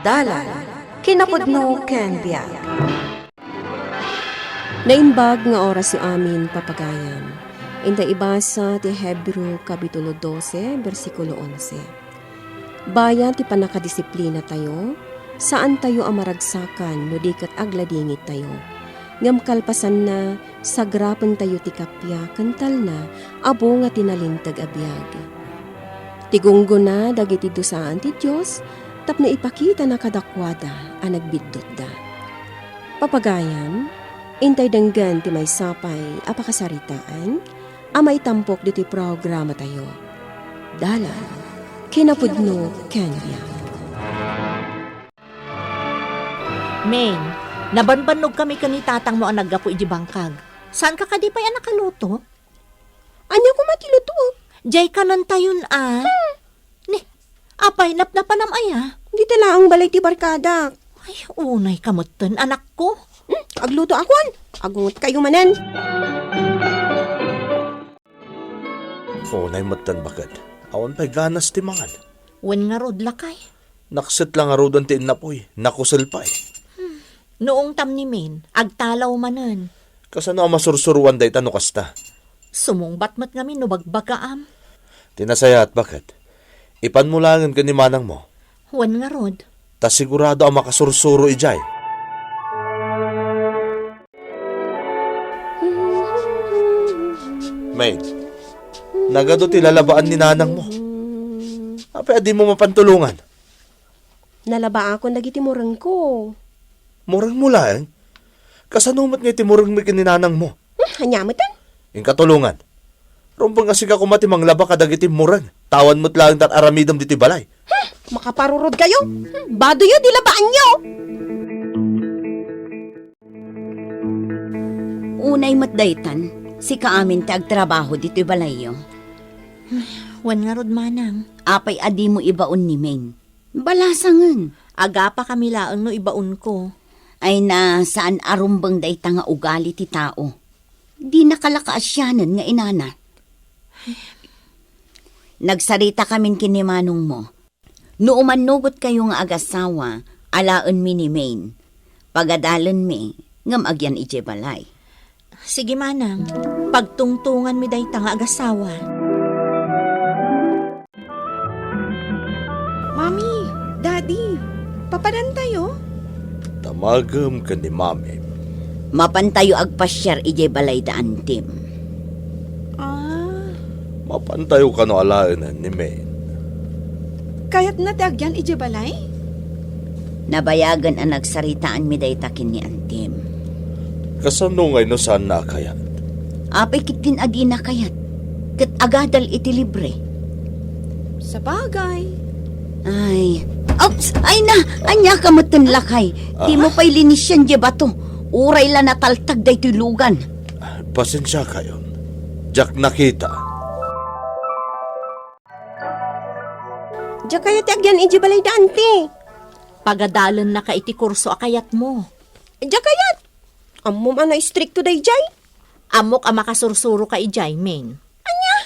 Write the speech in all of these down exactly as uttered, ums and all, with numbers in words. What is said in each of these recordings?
Dalan, kinapudno ken biag. Naimbag nga orasyo amin, papagayam. Inta ibasa ti Hebreo, Kapitulo dose, bersikulo onse. Bayat ti pannakadisiplinatayo, saantayo a maragsakan no di ket agladingitayo. Ngem kalpasanna, sagrapentayo ti kappia ken talna a bunga ti nalinteg a biag. Ti gunggona dagiti dusaan ti Dios tapno ipakitana kadakuada a nagbiddutda. Papagayam, intay denggen ti maysa pay a pakasaritaan a maitampok ditoy programatayo. Dalan, kinapudno ken biag. Ming, nabanbannog kami ken ni tatangmo a naggapu iti bangkag. Saanka kadi pay a nakaluto? Ania koma ti luto? Jay kanentayon a. Hmm. Ni, apay, napnapanam aya? Dita laeng balay ti barkadak. Ay, unay ka metten, anakko. Hmm, agluto akon. Agungot kayo manen. Unay metten, baket. Awan pay ganas ti mangan. Wen ngarud, lakay. Nakset la ngaruden ti innapoy. Nakusel pay. Hmm. Nuongtam ni Min, agtalaw manen. Kasano a masursuroan dayta no kasta? Sumungbat met ngamin no bagbagaam. Ti nasayaat, baket. Ipanmo laengen ken ni manangmo. Wen ngarud. Ta sigurado a makasursuro idiay. Maid, nagadu ti lalabaan ni nanangmo. Apay a dimo mapan tulongan? Nalabaakon dagiti murengko. Murengmo laeng? Kasano met nga iti murengmi ken ni nanangmo? Hmm, ania metten? Inka tulongan. Rumbeng a sika koma ti manglaba kadagiti mureng. Tawan met laeng ta aramidem ditoy balay. Hmm, makaparurod kayo. Hmm, badoyo ti labaanyo. Unay met daytan, sika amin ti agtrabaho ditoy balayyo. Wen ngarud, manang. Apay a dimo ibaon ni Main? Balasangen. Agapakami laeng no ibaonko. Ay na, saan a rumbeng dayta nga ugali ti tao. Dina kalakaasianen nga inana. Nagsarita kamin ken ni manongmo. No umannugot kayo nga agasawa, alaenmi ni Main. Pagadalenmi, ngem agyan idiay balay. Sige, manang. Pagtungtonganmi dayta nga agasawa. Mami, Daddy, papanantayo? Damagem ken ni Mamim. Mapantayo agpasiar idiay balay da Antim. Ah. Mapantayo kano alaenen ni Main. Kayatna ti agyan idiay balay? Nabayagen a nagsaritaanmi dayta ken ni Antim. Kasano ngay no saanna a kayat? Apay ketdin a dina kayat, ket agadal iti libre. Sabagay. Ay. Oops! Ay na! Ania ka metten, lakay? Ah? Dimo pay linisian diay bato. Uray la nataltag daytoy lugan. Pasensiakayon. Diak nakita. Diak kayat ti agyan idiay balay da Anti. Pagadalennaka iti kurso a kayatmo. Diak kayat. Ammom a naistrikto daydiay. Ammok a makasursuroka idiay, Min. Ania?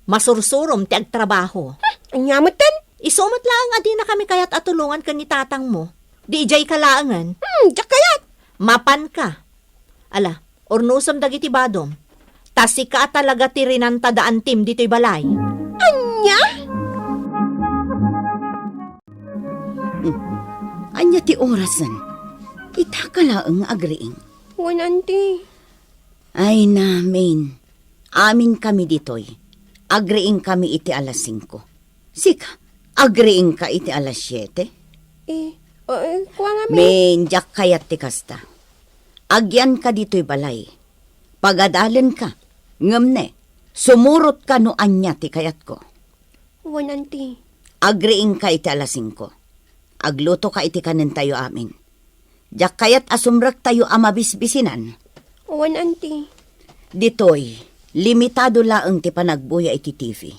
Masursurom ti agtrabaho. Hmm, ania metten? Isu met laeng a dinakami kayat a tulongan ken ni tatangmo. Di idiayka laengen. Hmm, diak kayat. Mapanka. Ala, urnosem dagiti badom. Ta sika a talaga ti rinanta da Antim ditoy balay. Ania? Hmm. Ania ti orasen? Itaka laeng nga agriing. Wen, Anti. Ay na, Min. Aminkami ditoy. Agriingkami iti alas singko. Sika, agriingka iti alas siete? Eh, eh, kua ngamin. Min, diak kayat ti kasta. Agyanka ditoy balay. Pagadalenka. Ngem ne, sumurotka no ania ti kayatko. Wen, Anti. Agriingka iti alas singko. Aglutoka iti kanentayo amin. Diak kayat a sumrektayo a mabisbisinan. Wen, Anti. Ditoy, limitado laeng ti panagbuya iti T V.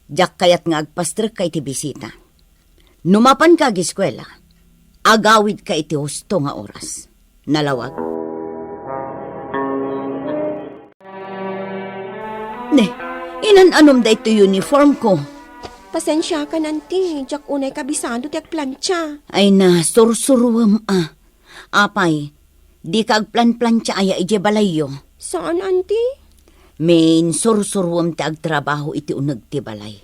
Diak kayat nga agpastrekka iti bisita. No mapanka agiskuela, agawidka iti husto nga oras. Nalawag? Ne, inan-anom daytoy uniformko. Pasensiakan, Auntie. Diak unay kabisado ti agplancha. Ay na, sursuruem a. Apay, dika agplanplancha aya idiay balayyo? Saan, Auntie. Main, sursuruem ti agtrabaho iti uneg ti balay.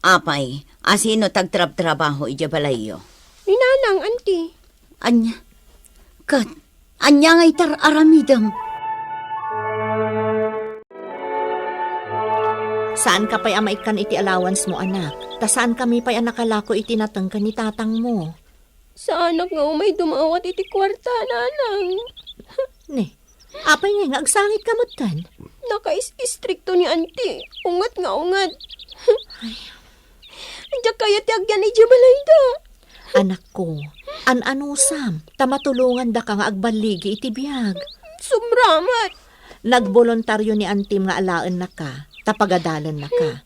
Apay, asino ti agtrabtrabaho idiay balayyo? Ni Nanang, Auntie. Ania? Ket, ania nga itar-aramidem? Saanka pay a maikkan iti allowance mo, anak. Ta saankami pay a nakalako iti nateng ken ni tatangmo. Saanak nga umay dumawat iti kuarta, Nanang. Ne, apay ngay nga agsangitka metten? Nakais-istrikto ni Auntie. Unget nga unget. Diak kayat ti agyan idiay balayda. Anakko, an-anusam, ta matulongandaka nga agballigi iti biag. Sobra met. Nagboluntario ni Auntiem nga alaennaka, ta pagadalennaka.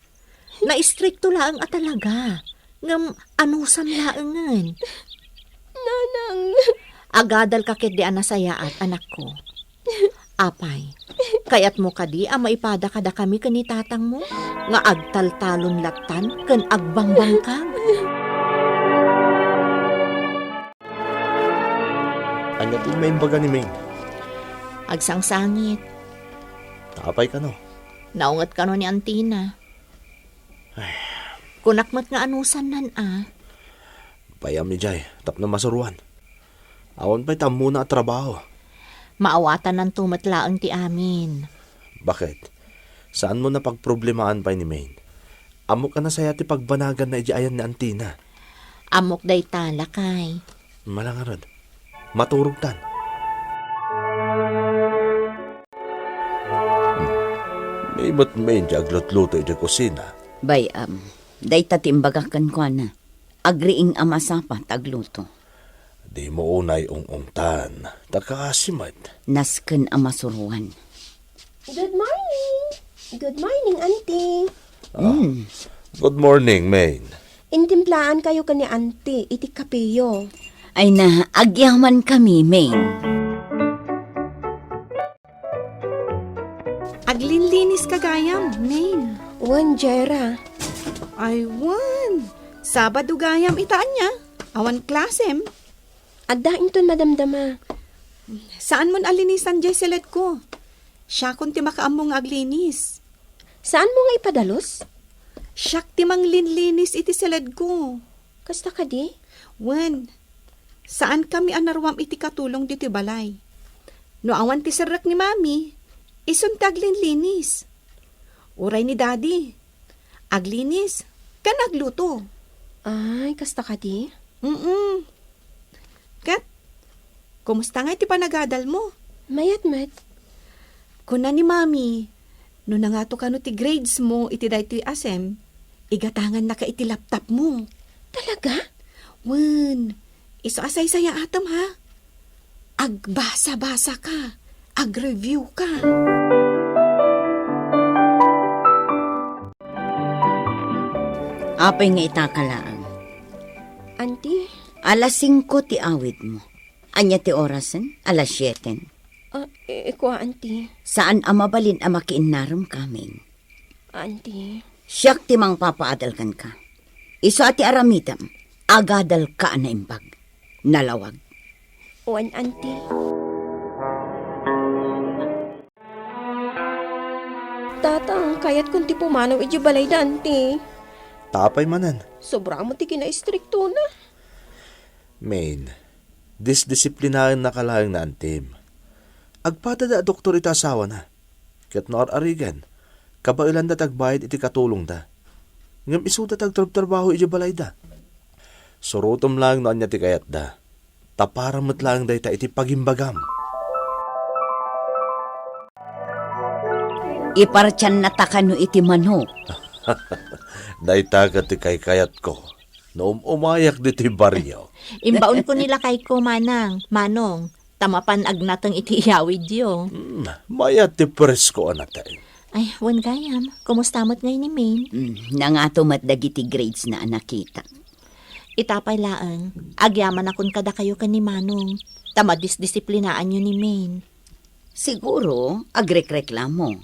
Naistrikto laeng a talaga. Ngem anusam laengen. Nanang. Agadalka ketdi a nasayaat, anakko. Apay, kayatmo kadi a maipada kadakami ken ni tatangmo nga agtaltalon lattan ken agbangbangkag? Ania ti imbaga ni Main? Agsangsangit. Apay kano? Naunget kano ni Antina. Ay. Kunak met nga anusannan a. Payam idiay, tapno masuroan. Awan pay ti ammona a trabaho. Maawatananto met laeng ti amin. Baket? Saanmo napagproblemaan pay ni Main? Ammok a nasayaat ti pagbanaganna idiay ayan ni Antina. Ammok dayta, lakay. Ala ngarud. Maturogtan. Hmm. Ni met Main ti aglutluto idiay kusina. Bay-am, dayta ti imbagak kenkuana. Agriing a masapa ti agluto. Dimo unay ung-ungtan, ta kaasi met. Nasken a masuroan. Good morning! Good morning, Auntie. Ah, Mm. Good morning, Main. Intimplaankayo ken ni Auntie iti kapeyo. Ay na, agyamankami, Main. Aglinliniska gayam, Main. Wen, Jera. Ay, wen. Sabado gayam ita ania? Awan klasem? Adda inton madamdama. Saanmon a linisan diay seledko. Siakon ti makaammo nga aglinis. Saanmo nga ipadalus? Siak ti manglinlinis iti seledko. Kasta kadi? Wen, saankami a naruam iti katulong ditoy balay. No awan ti serrek ni Mami, isun ti aglinlinis. Uray ni Daddy, aglinis, ken agluto. Ay, kasta kadi? Mm-mm. Ket, kumusta ngay ti panagadalmo? Mayat met. Kuna ni Mami, no nangato kano ti grades mo iti daytoy a sem, igatangannaka iti laptop mo. Talaga? Wen, isu a saysayaatem, ha? Agbasa-basa ka, agreview ka. Apay nga ita ka laeng? Auntie? Alas singko ti awidmo. Ania ti orasen? Alas sieten. Ah, i-, ikua, Auntie. Saan a mabalin a makiinnarem ka, Main. Auntie. Siak ti mangpapaadal kenka. Isu a ti aramidem, agadalka a naimbag. Nalawag. Wen, Auntie. Tatang, kayatkon ti pumanaw idiay balayda, Auntie. Apay manen? Sobra met ti kinaistriktona. Main, disdisiplinaennaka laeng ni Auntiem. Agpadada a doktor iti asawana. Ket no ar-arigen, kabaelanda ti agbayad iti katulongda. Ngem isuda ti agtrabtrabaho idiay balayda. Surotem laeng no ania ti kayatda. Ta para met laeng dayta iti pagimbagam. Ipartiannata kano iti manok. Dayta ket ti kaykayatko. No um-umayak ditoy barrio. Imbaonko ni lakayko, Manang, Manong, ta mapan agnateng iti iyawidyo. Hmm, mayat ti presko a nateng. Ay, wen gayam, kumusta met ngay ni Main? Hmm, nangato met dagiti grades na a nakitak. Ita pay laeng, agyamanakon kadakayo ken ni Manong, ta madisdisiplinaanyo ni Main. Siguro, agrekreklamo.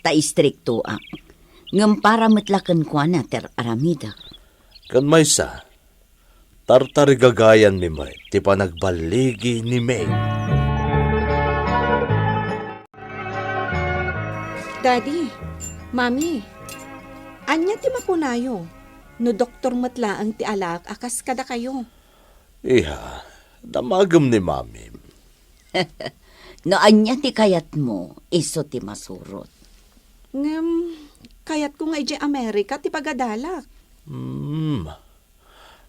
Ta istriktoak. Ngem para met la kenkuana ti ar-aramidek. Ken maysa, tartarigagayanmi met ti panagballigi ni May. Daddy, Mami, ania ti makunayo no doktor met laeng ti alaek a kas kadakayo? Iha, damagem ni Mamim. No ania ti kayatmo, isu ti masurot. Ngem, kayatko nga idiay Amerika ti pagadalak. Hmm.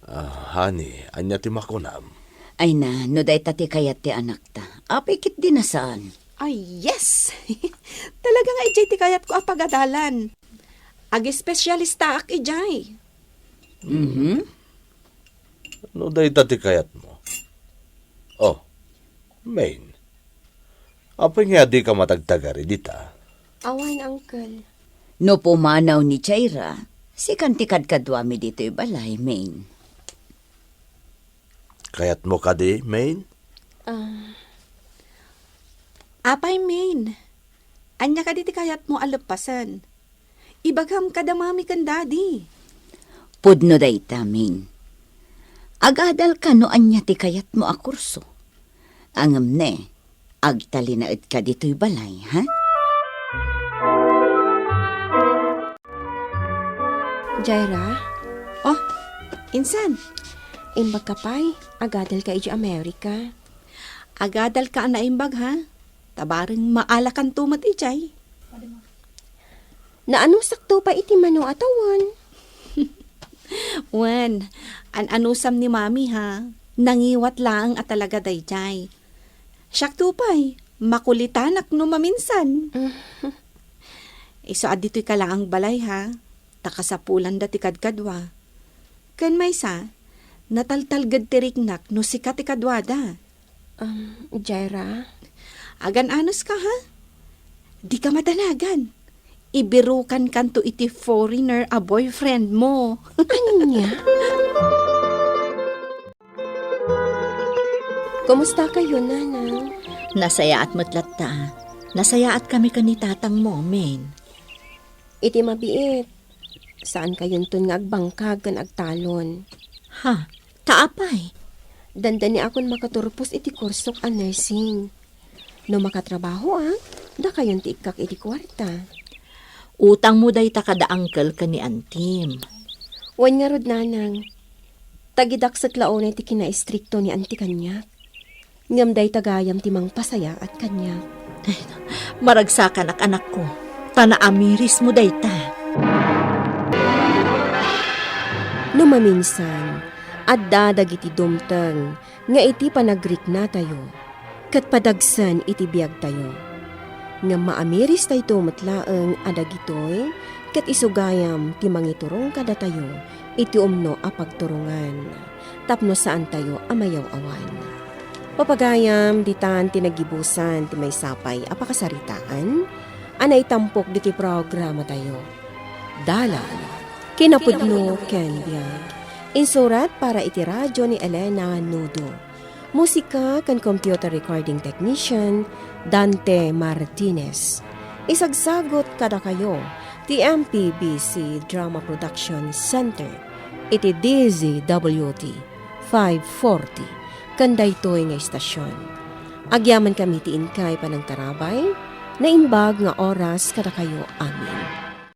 Ah, honey, ania ti makunam? Ay na, no dayta ti kayat ti anakta, apay ketdi a saan? Ay, yes! Talaga nga idiay ti kayatko a pagadalan. Agespesialistaak idiay. Mhm. No dayta ti kayatmo. Oh, Maine. Apay nga dika matagtagari dita? Awan, uncle. No pumanaw ni Jaira, sikan ti kadkaduami ditoy balay, Maine. Kayatmo kadi, Maine? Ah. Apay, Maine? Ania kadi ti kayatmo a leppasen? Ibagam kada Mami ken Daddy. Pudno dayta, Maine. Agadalka no ania ti kayatmo a kurso. Ngem ne, agtalinaedka ditoy balay, ha? Jaira? Oh, insan? Imbagka pay, agadalka idiay Amerika. Agadalka a naimbag, ha? Ta bareng maalakanto met idiay. Naanusakto pay iti mano a tawen. Wen, an-anusam ni Mami, ha? Nangiwat laeng a talaga daydiay. Siakto pay, makulitanak no maminsan. Isu a ditoyka laeng balay, ha? Ta kasapulanda ti kadkadua. Ken maysa, nataltalged ti riknak no sika ti kaduada. Um, Jaira? Agan-anuska, ha? Dika madanagan. Ibirukankanto iti foreigner a boyfriend mo. Ania? Kumusta kayo, Nanang? Nasayaat met latta. Nasayaat kami ken ni tatangmo, Maine. Iti mabiit, saan kayonton nga agbangkag ken agtalon. Ha? Ta apay? Dandani akon makaturpos iti kursok a nursing. No makatrabahoak, dakayon ti ikkak iti kuarta. Utangmo dayta kada uncle ken ni antim. Wen ngarud, Nanang. Tagidaksek la unay ti kinaistrikto ni anti kaniak. Ngem dayta gayam ti mangpasayaat kaniak. Maragsakanak, anakko, ta naamirismo dayta. No maminsan, adda dagiti dumteng nga iti panagriknatayo, ket padagsen iti biagtayo. Ngem maamiristayto met laeng a dagitoy ket isu gayam ti mangiturong kadatayo iti umno a pagturongan, tapno saantayo a mayaw-awan. Papagayam, ditan ti nagibusan ti maysa pay a pakasaritaan a naitampok ditoy programatayo. Dalan, kinapudno ken biag. Insurat para iti radio ni Elena Nudo. Musika ken computer recording technician, Dante Martinez. Isagsagut kadakayo ti M P B C Drama Production Center iti D Z W T five forty ken daytoy nga istasyon. Agyamankami ti inkay panangtarabay, naimbag nga oras kadakayo amin.